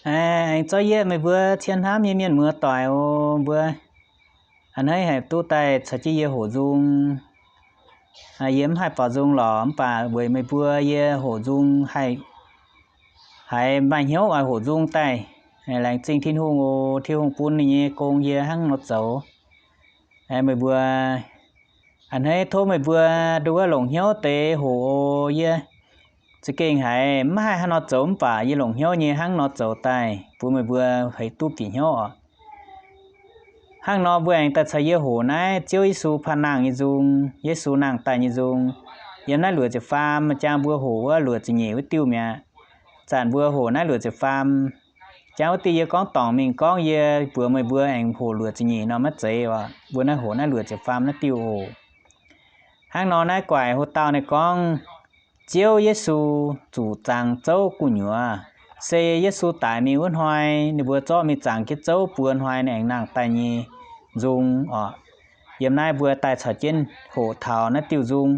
Aengx zorqv yie meih mbuo cien hnamv nyei mienh muoz doic oc, mbuo a'hneiv haic duqv daaih caux jienv yie hoqc nzung. Yie mv haih baaux nzung lorqc, mv baac weic meih mbuo yie hoqc nzung haih, haiz maaih hnyouv oix hoqc nzung daaih. Laengz zingh Tin-Hungh oc, Tin-Hungh bun ninh nyei gong yie hnangv nor zoux. Meih mbuo, a'hneiv tov meih mbuo nduov longc hnyouv deix hoqc oc. Yie za'gengh haiz mv haih hnangv nor zoux, mv baac yie longc hnyouv nyei hnangv nor zoux daaih bun meih mbuo haiz duqv bieqc hnyouv oc. Hnangv nor mbuo aengx daaih caux yie hoqc naaiv Ziouv Yesu panh nangh nyei nzung, Yesu nangh daaih nyei nzung. Yiem naaiv luoqc ziepc faam jang mbuo hoqc wuov luoqc ziepc nyeic wuov diuh mi'aqv. Zanc mbuo hoqc naaiv luoqc ziepc faam jang wuov diuh yie gorngv dorngc mingh gorngv yie mbuox meih mbuo aengx hoqc luoqc ziepc nyeic nor maiv zeiz oc. Mbuo naaiv hoqc naaiv luoqc ziepc faam naaiv diuh oc. Hnangv nor naaiv guaaic ho dauh ninh gorngv, Ziouv Yesu zuqc zangx zouv gu'nyuoz, se Yesu daic mingh wuov hnoi ninh mbuo zorqv mingh zangx jienv zouv buo hnoi ninh aengx nangh daaih nyei nzung oc. Yiem naaiv mbuo daaih caux jienv hoqc taux naaiv diuh nzung.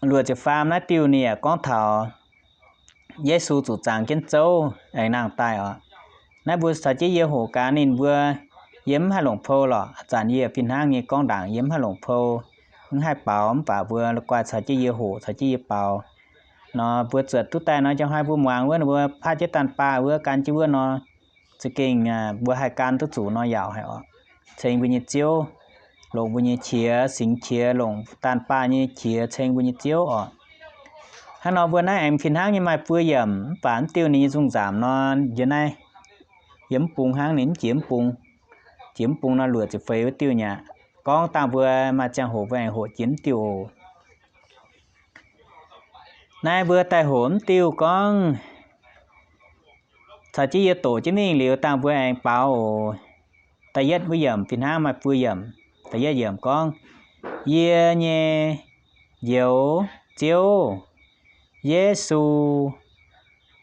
Luoqc ziepc faam naaiv diuh ninh yaac gorngv taux Yesu zuqc zangx jienv zouv aengx nangh daaih oc. Naaiv mbuo caux jienv yie hoqc gaax ninh mbuo, yie mv haih longc pou lorqc. Zanc yie fih hnangv nyei gorngv ndaangc yie mv haih longc pou, mv haih baaux, mv baac mbuo la'guaih caux jienv yie hoqc, caux jienv yie baaux. Nor mbuo zuotc duqv daaih nor, njang hnoi mbuo muangx wuov, mbuo paatv jienv daanh baah wuov gan jienv wuov nor, za'gengh mbuo haih gan duqv zuqc nor yaauc haic oc. Ceng mbuo nyei Ziouv, longc mbuo nyei qiex, singx qiex, longc daanh baah nyei qiex ceng mbuo nyei Ziouv oc. Hnangv nor mbuo naaiv aengx fih hnangv nyei maaih buo yiemc, mv baac mv diuh ninh nyei nzung nzaamc nor, yie naaiv yie mv bung hnangv, ninh mv jiex mv bung. Jiex mv bung nor luoqc ziepc feix wuov diuh nyei aqv. Gorngv dangh mbuo maaih ziangh hoc mbuo aengx hoqc jiex mv diuh oc. Naaiv mbuo daaih hoqc mv diuh gorngv caux jienv yie doqc jienv mingh liuz dangh mbuo aengx baaux oc. Da'yietv wuov yiemc fih hnangv maaih buo yiemc. Da'yietv yiemc gorngv, Yie nyei Njoux Ziouv, Yesu,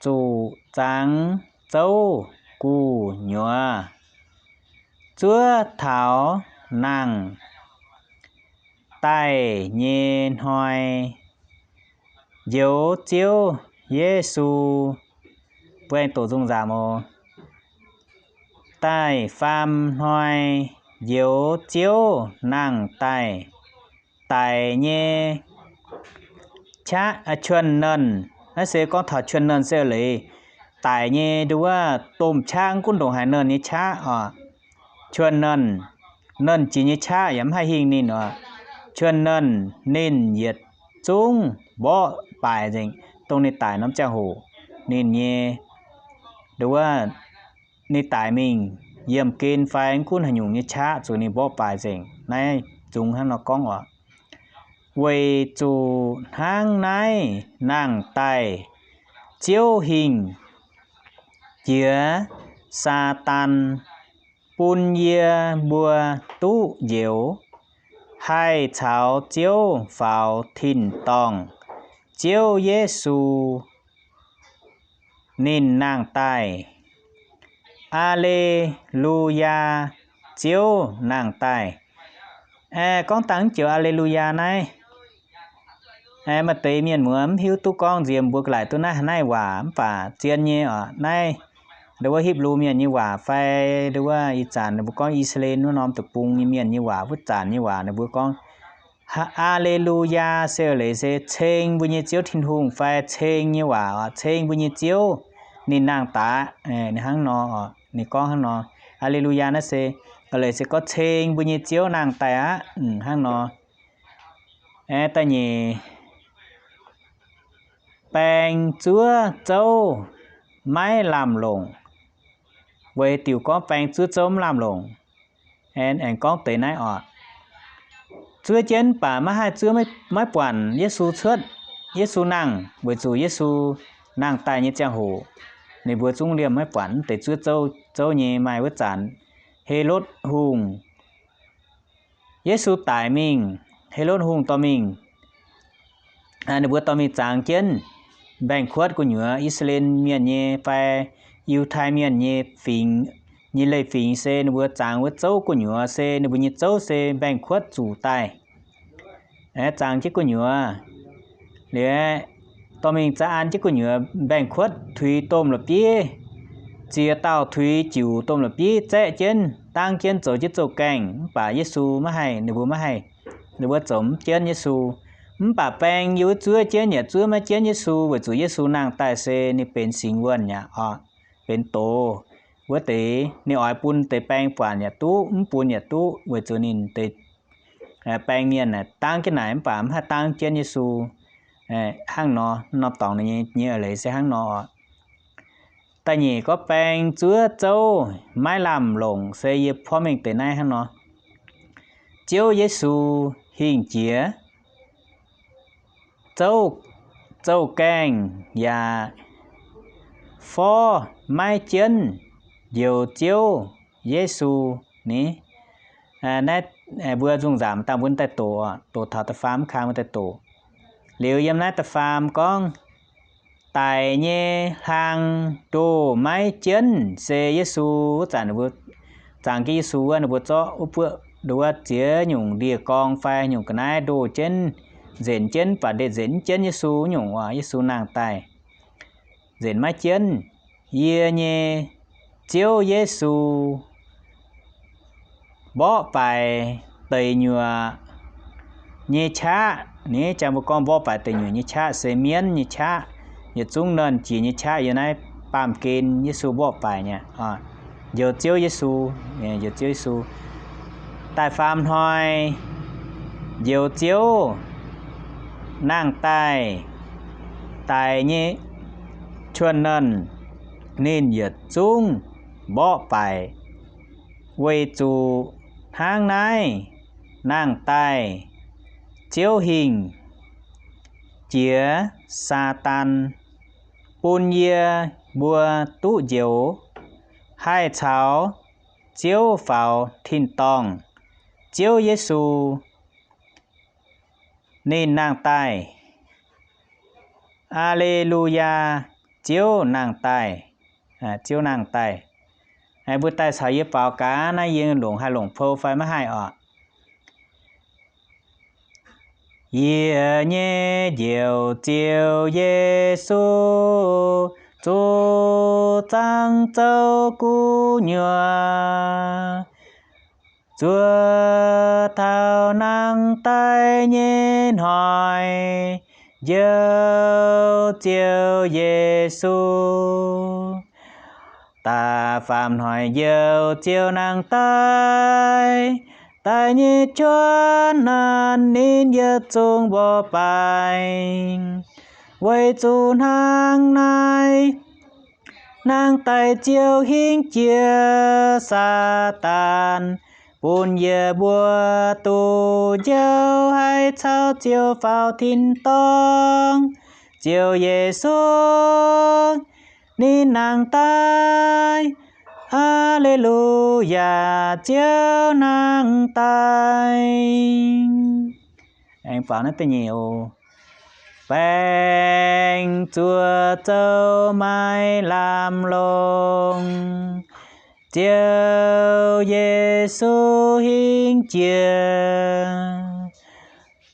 zuqc zangx zouv gu'nyuoz, zuov taux nangh daaih nyei hnoi. Njoux Ziouv Yesu, mbuo aengx doqc nzung nzaamc oc. Da'faam hnoi Njoux Ziouv nangh daaih, daic nyei qaqv, ชนวน, naaiv se gorngv taux ชนวน se leiz daic nyei nduov wuov domh qaqv, mv gunv ndongc haaix ชนวน nyei qaqv oc. ชนวน, ชนวน jiex nyei qaqv yaac mv haih hingh ninh oc. ชนวน ninh yietc zungv mborqv baaic nzengc, dongh ninh daic norm ziangh hoc, ninh nyei nduov wuov ninh daic mingh, yiemh gen fai mv gunv haaix nyungc nyei qaqv zuqc ninh mborqv baaic nzengc. Naaiv zungx hnangv nor gorngv oc. Weic zuqc hnangv naaiv nangh daaih, Ziouv hingh jiex Saadaan bun yie mbuo duqv njoux, haih caux Ziouv faaux tin-dorngh. Ziouv Yesu ninh nangh daaih. Aa^le^lu^yaa, Ziouv nangh daaih. Gorngv dangh mv joux Aa^le^lu^yaa naaiv, maaih deix mienh muoz mv hiuv duqv gorngv nziex mbuo ga'laaic duqv naaiv haaix naaiv waac, mv baac zien nyei oc. Naaiv nduov wuov Hipv^lu Mienh nyei waac fai nduov wuov ih zanc ninh mbuo gorngv I^saa^laa^en wuov norm deic-bung nyei mienh nyei waac, wuov zanc nyei waac ninh mbuo gorngv Aa^le^lu^yaa se leiz se ceng mbuo nyei Ziouv Tin-Hungh fai ceng nyei waac oc, ceng mbuo nyei Ziouv ninh nangh daaih. Ninh hnangv nor, ninh gorngv hnangv nor. Aa^le^lu^yaa naaiv se, leiz se gorngv ceng mbuo nyei Ziouv nangh daaih aqv. Hnangv nor. Da'nyeic, baeng zuov zouv maiv lamh longc. Weic diuc gorngv baeng zuov zouv mv lamh longc, aengx gorngv deix naaiv oc. Zuov jienv baac maiv haih zuov maiv buatc Yesu cuotv, Yesu nangh, weic zuqc Yesu nangh daaih nyei ziangh hoc, ninh mbuo zungv liemh maiv buatc. Mv deix zuov zouv, zouv nyei maaih wuov zanc, Helotv Hungh, Yesu daic mingh, Helotv Hungh dorh mingh, ninh mbuo dorh mingh zangx jienv mbaengx-kuotv gu'nyuoz, I^saa^laa^en Mienh nyei fai Yiutai Mienh nyei fingx, nyei leiz-fingx se ninh mbuo zangx wuov zouv gu'nyuoz se ninh mbuo nyei zouv se mbaengx-kuotv zuqc daaih. Zangx jienv gu'nyuoz liuz, dorh mingh za'an jienv gu'nyuoz mbaengx-kuotv tuix domh la'bieiv, ziex dauh tuix jiuc domh la'bieiv zaeqv jienv, dangv jienv zoux jienv zouv-gaengh. Mv baac Yesu maiv haih, ninh mbuo maiv haih, ninh mbuo zoux mv jienv Yesu. Mv baac baeng yiem wuov zuov jienv yaac zuov maiv jienv Yesu, weic zuqc Yesu nangh daaih se ninh benx singx wuonh aqv oc, benx doz. Wuov deix ninh oix bun deix baeng buatc yaac duqv, mv bun yaac duqv, weic zuqc ninh deix baeng mienh dangv jienv naaic mv baac mv haih dangv jienv Yesu. Hnangv nor, norm dorngx nyei eix leiz se hnangv nor oc. Da'nyeic gorngv baeng zuov zouv maiv lamh longc se yie porv mengh deix naaiv hnangv nor. Ziouv Yesu hingh jiex, zouv, zouv-gaengh yaac forv maiv jienv njoux Ziouv Yesu ni. Naaiv mbuo nzungh nzamc dangh mbuo daaih doqc, doqc taux da'faam mv kang mbuo daaih doqc. Liuz yiem naaiv da'faam gorngv, daic nyei hlang ndoh maiv jienv se Yesu. Wuov zanc ninh mbuo zangx jienv Yesu wuov, ninh mbuo zorqv wuov buoqv nduov ziex nyungc ndie-gorng fai nyungc ga'naaiv ndoh jienv, nzenc jienv, baac nzenc mv jienv Yesu nyungc oc. Yesu nangh daaih nzenc maiv jienv. Yie nyei Ziouv Yesu, mborqv baaix deic nyuoqc nyei qaqv. Ni jang mbuo gorngv mborqv baaix deic nyuoqc nyei qaqv se mienv nyei qaqv. Yietc zungv nernh jiex nyei qaqv yiem naaiv baamh gen Yesu mborqv baaix nyei. Njoux Ziouv Yesu, njoux Ziouv Yesu. Da'faam hnoi, njoux Ziouv nangh daaih, daic nyei juonh nernh ninh yietc zungv mborqv baaix. Weic zuqc hnangv naaiv nangh daaih, Ziouv hingh jiex Saadaan, bun yie mbuo duqv njoux haih caux Ziouv faaux tin-dorngh. Ziouv Yesu ninh nangh daaih. Aa^le^lu^yaa, Ziouv nangh daaih. Ziouv nangh daaih. Mbuo daaih caux yie baaux gaax, naaiv yie longc haih longc pou fai maiv haih oc. Yie nyei Njoux Ziouv Yesu, zuqc zaangc zoux gu'nyuoz, zuov taux nangh daaih nyei hnoi, Njoux Ziouv Yesu. Da'faam hnoi Njoux Ziouv nangh daaih, daic nyei juonh naaiv ninh yietc zungv mborqv baaix. Weic zuqc hnangv naaiv, nangh daaih Ziouv hingh jiex Saadaan, bun yie mbuo duqv njoux haih caux Ziouv faaux tin-dorngh. Ziouv Yesu ninh nangh daaih. Aa^le^lu^yaa, Ziouv nangh daaih. Aengx faaux naaiv da'nyeic oc. Baengc zuoqc zoux maiv lamh longc, Ziouv Yesu hingh jiex,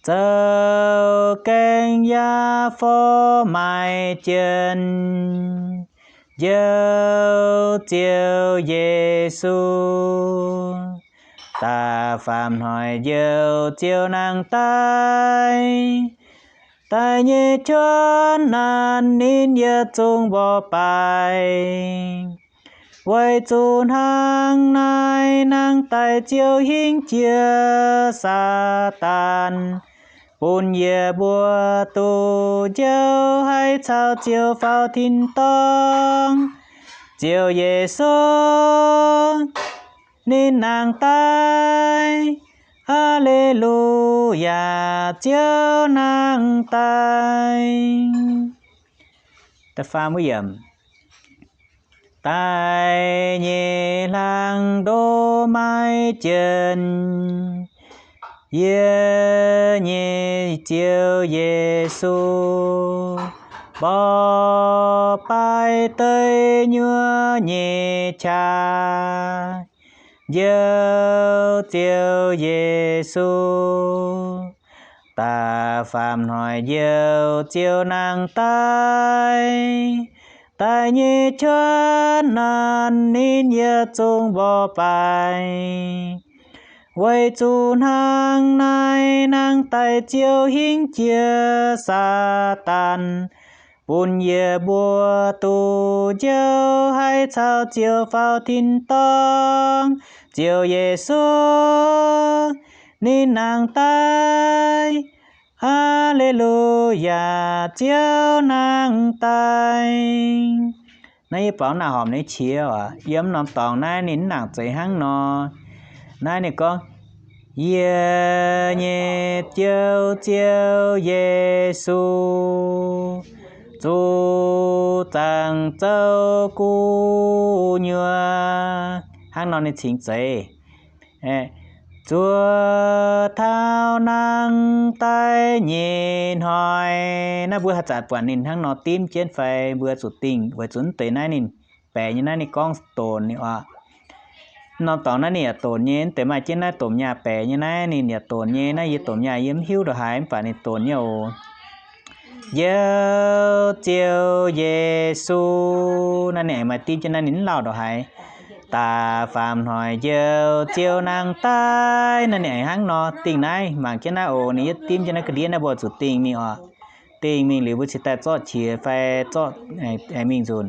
zoux gaengh yaac forv maiv jienv, Njoux Ziouv Yesu. Da'faam hnoi Njoux Ziouv nangh daaih, daic nyei juonh naaiv ninh yietc zungv mborqv baaix. Weic zuqc hnangv naaiv, nangh daaih Ziouv hingh jiex Saadaan, bun yie mbuo duqv njoux haih caux Ziouv faaux tin-dorngh. Ziouv Yesu ninh nangh daaih. Aa^le^lu^yaa, Ziouv nangh daaih. Da'faam wuov yiemc. Daic nyei hlang ndoh maiv jienv, yie nyei Ziouv Yesu, mborqv baaix deic nyuoqc nyei qaqv, Njoux Ziouv Yesu, Da'faam hnoi-youz Ziouv nangh daaih, daaih nyei cuotv nanv ninh yietc zungv mborqv baaix. Weic zuqc hnangv naaiv nangh daaih Ziouv hingv jiex Saadaan, bun yie mbuo duqv njoux haaix caux Ziouv faaux tin-dorngh. Ziouv Yesu ninh nangh daaih. Haa^le^lu^yaa, Ziouv nangh daaih. Naaiv yie baaux naaiv horpc nyei qiex oc. Yiem norm dorngx naaiv ninh mv nangc zeiz hnangv nor. Naaiv ninh gorngv, Yie nyei Ziouv, Ziouv Yesu, zuqc zaangc zouv gu'nyuoz. Hnangv nor ninh cingx zeiz. Zuov taux nangh daaih nyei hnoi. Naaiv mbuo haaix zanc buatc ninh hnangv nor dimv jienv fai mbuo zuqc dingh, weic zuqc deix naaiv ninh baeqc nyei naaiv ninh gorngv donx ninh oc. Norm dorngx naaiv ninh yaac donx nyei, deix maaih jienv naaiv domh nyaah baeqc nyei naaiv ninh yaac donx nyei. Naaiv yie domh nyaah yie mv hiuv ndongc haaix mv baac ninh donx nyei oc. Youz Ziouv Yesu. Naaiv ninh aengx maaih dimv jienv naaiv ninh mv lauh ndongc haaix. Da'faam hnoi youz Ziouv nangh daaih. Naaiv ninh aengx hnangv nor dingh naaiv mangc jienv naaiv oc. Ninh yietv dimv jienv naaiv ga'ndiev naaiv mbuo zuqc dingh mingh oc. Dingh mingh liuz mbuo cingx daaih zorqv qiex fai zorqv aengx mingh nzunc.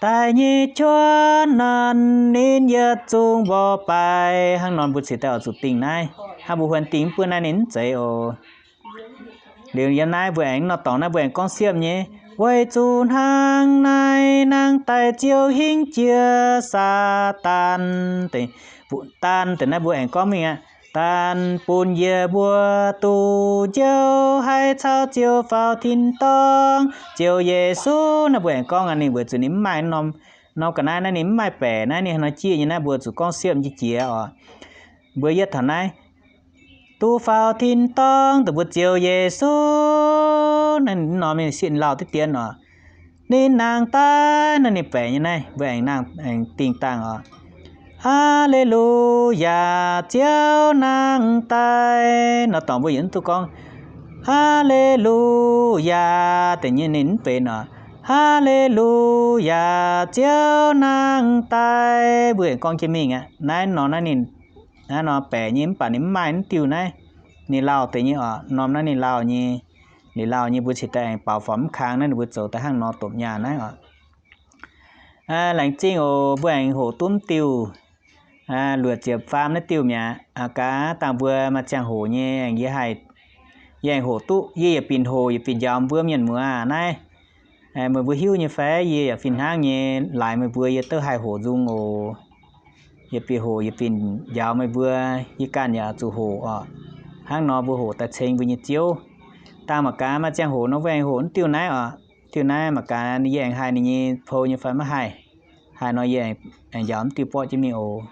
Daaih nyei cuotv nanv ninh yietc zungv mborqv baaix. Hnangv nor mbuo cingx daaih oix zuqc dingh naaiv. Hnangv mbuo huan dingh mv buonv naaiv ninh mv zeiz oc. Liuz yiem naaiv mbuo aengx nor dorngx naaiv mbuo aengx gorngv siepv nyei. Weic zuqc hnangv naaiv nangh daaih Ziouv hingv jiex Saadaan. Daan deix naaiv mbuo aengx gorngv mingh aqv. Daan bun yie mbuo duqv njoux haaix caux Ziouv faaux tin-dorngh. Ziouv Yesu naaiv mbuo aengx gorngv aqv. Ninh weic zuqc ninh mv maaih norm, norm ga'naaiv naaiv ninh mv maaih baeqc naaiv ninh haaix nor jieqv nyei naaiv mbuo zuqc gorngv siepv nyei jiex oc. Mbuo yietv taux naaiv. Duqv faaux tin-dorngh deix mbuo Ziouv Yesu. Naaiv norm ninh sieqv lauh diqv dien oc. Ninh nangh daaih naaiv ninh baeqc nyei naaiv mbuo aengx nangh aengx dingh dangh oc. Haa^le^lu^yaa, Ziouv nangh daaih. Nor dorngx mbuo yietc mv duqv gorngv Haa^le^lu^yaa deix nyei ninh mv benx oc. Haa^le^lu^yaa, Ziouv nangh daaih. Mbuo aengx gorngv jienv mingh aqv. Naaiv nor naaiv ninh, naaiv nor baeqc nyei mv baac ninh mv maaih mv diuh naaiv. Ninh lauh deix nyei oc. Norm naaiv ninh lauh nyei. Ninh lauh nyei mbuo cingx daaih aengx baaux form mv kang naaiv ninh mbuo zoux daaih hnangv nor domh nyaah naaiv oc. Laengz zingh oc. Mbuo aengx hoqc duqv mv diuh luoqc ziepc faam naaiv diuh mi'aqv. Aa, gaax dangh mbuo maaih ziangh hoc nyei aengx yie haih, yie aengx hoqc duqv, yie yietc binc hoqc yietc binc njaaux mbuo mienh muoz aac naaiv. Meih mbuo hiuv nyei fai? Yie yaac fih hnangv nyei laaix meih mbuo yie duqv haih hoqc nzung oc. Yietc binc hoqc yietc binc njaaux meih mbuo, yie ganh yaac zuqc hoqc oc. Hnangv nor mbuo hoqc daaih ceng mbuo nyei Ziouv. Dangh mangc gaax maaih ziangh hoc nor mbuo aengx hoqc mv diuh naaiv oc. Diuh naaiv mangc gaax yie aengx haih ninh nyei pou nyei fai maiv haih. Haih nor yie aengx njaaux mv diuh borqv jienv mingh oc.